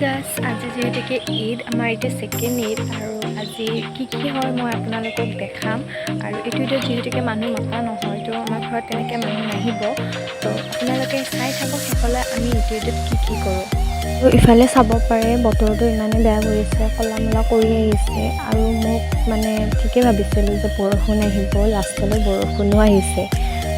Guys, আজি যিহেতুকে ঈদ, আমাৰ এতিয়া ছেকেণ্ড ঈদ আৰু আজি কি কি হয় মই আপোনালোকক দেখাম। আৰু এইটো ঈদত যিহেতুকে মানুহ মাতা নহয়, তো আমাৰ ঘৰত তেনেকৈ মানুহ নাহিব। তো আপোনালোকে চাই থাকক শেষলৈ আমি এইটো ঈদত কি কি কৰোঁ। আৰু ইফালে চাব পাৰে, বতৰটো ইমানেই বেয়া কৰিছে, ক'লা মলা কৰি আহিছে। আৰু মোক মানে ঠিকেই ভাবিছিলোঁ যে বৰষুণ আহিব, লাষ্টলৈ বৰষুণো আহিছে।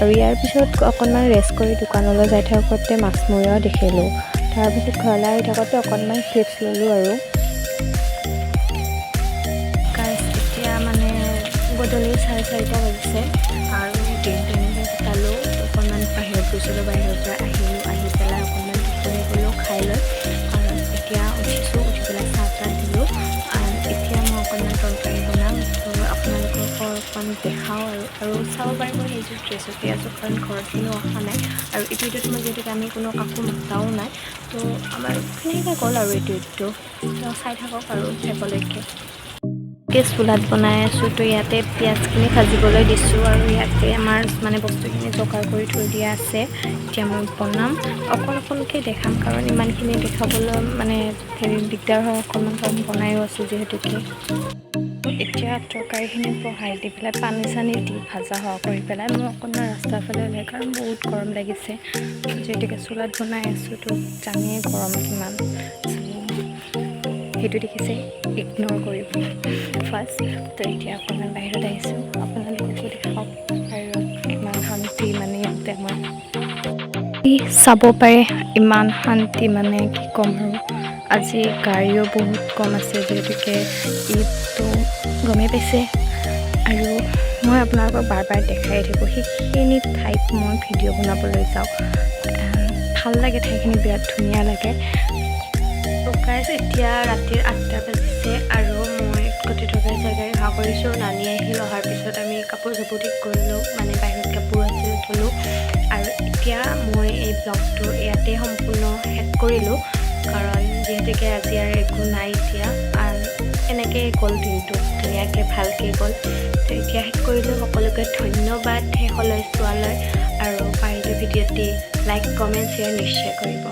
আৰু ইয়াৰ পিছত অকণমান ৰেষ্ট কৰি দোকানলৈ যাই থাকোঁতে মাছমৰীয়াও দেখিলোঁ। তাৰপিছত ঘৰলৈ আহি থাকোঁতে অকণমান ক্লিপছ ল'লোঁ আৰু গাইজ, এতিয়া মানে গধূলি 4:30 বাজিছে আৰু দিনটো এনেকৈ কটালোঁ। অকণমান বাহিৰত গৈছিলোঁ, বাহিৰৰ পৰা আহিলোঁ, আহি পেলাই অকণমান টোপনি গ'লোঁ খাই লৈ। আৰু এতিয়া উঠিছোঁ, উঠি পেলাই চাহ তাহ দিলোঁ আৰু এতিয়া মই অকণমান তৰকাৰী বনাম। তো আপোনালোকক অকণমান দেখাওঁ আৰু আৰু চাব পাৰিব, সেইযোৰ ড্ৰেছতে আছোঁ, কাৰণ ঘৰত কোনো অহা নাই। আৰু এইটো ঈদত মই যিহেতুকে আমি কোনো কাকো মাতাও নাই, তো আমাৰ সেনেকৈ গ'ল আৰু এইটো ঈদটো। তো চাই থাকক আৰু শেষলৈকে। চোলাত বনাই আছোঁ, তো ইয়াতে পিঁয়াজখিনি ভাজিবলৈ দিছোঁ আৰু ইয়াতে আমাৰ মানে বস্তুখিনি যোগাৰ কৰি থৈ দিয়া আছে। এতিয়া মই বনাম, অকণ অকণকৈ দেখাম, কাৰণ ইমানখিনি দেখাবলৈ মানে হেৰি দিগদাৰ হয় অকণমান, কাৰণ বনায়ো আছোঁ যিহেতুকে। এতিয়া তৰকাৰীখিনি বহাই দি পেলাই, পানী চানী দি ভাজা হোৱা কৰি পেলাই মই অকণমান ৰাস্তাৰ ফালে ওলাই, কাৰণ বহুত গৰম লাগিছে। যিহেতুকে চোলাত বনাই আছোঁ, তো জানেই গৰম কিমান। সেইটো দেখিছে, ইগন'ৰ কৰিব ফাৰ্ষ্ট। তো এতিয়া অকণমান বাহিৰত আহিছোঁ, আপোনালোককো দেখাওক বাহিৰত কিমান শান্তি। মানে ইয়াতে আমাৰ চাব পাৰে, ইমান শান্তি, মানে কি ক'ম আৰু। আজি গাড়ীও বহুত কম আছে, যিহেতুকে ঈদটো গমেই পাইছে। আৰু মই আপোনালোকক বাৰ বাৰ দেখাই থাকোঁ, সেইখিনি ঠাইত মই ভিডিঅ' বনাবলৈ যাওঁ। ভাল লাগে, ঠাইখিনি বিৰাট ধুনীয়া লাগে। গাইজ, এতিয়া ৰাতিৰ 8টা বাজিছে আৰু মই গোটেই তৰকাৰী চৰকাৰী খোৱা কৰিছোঁ। নানি আহিল, অহাৰ পিছত আমি কাপোৰ চাপোৰ ঠিক কৰিলোঁ, মানে বাহিৰত কাপোৰ আছিল ধুলোঁ। আৰু এতিয়া মই এই ব্লগটো ইয়াতে সম্পূৰ্ণ শেষ কৰিলোঁ, কাৰণ যিহেতুকে আজি আৰু একো নাই এতিয়া আৰু এনেকৈয়ে গ'ল দিনটো, ধুনীয়াকৈ ভালকৈ গ'ল। তো এতিয়া শেষ কৰিলোঁ। সকলোকে ধন্যবাদ শেষলৈ চোৱালৈ আৰু পাৰিলে ভিডিঅ'টি লাইক, কমেণ্ট, শ্বেয়াৰ নিশ্চয় কৰিব।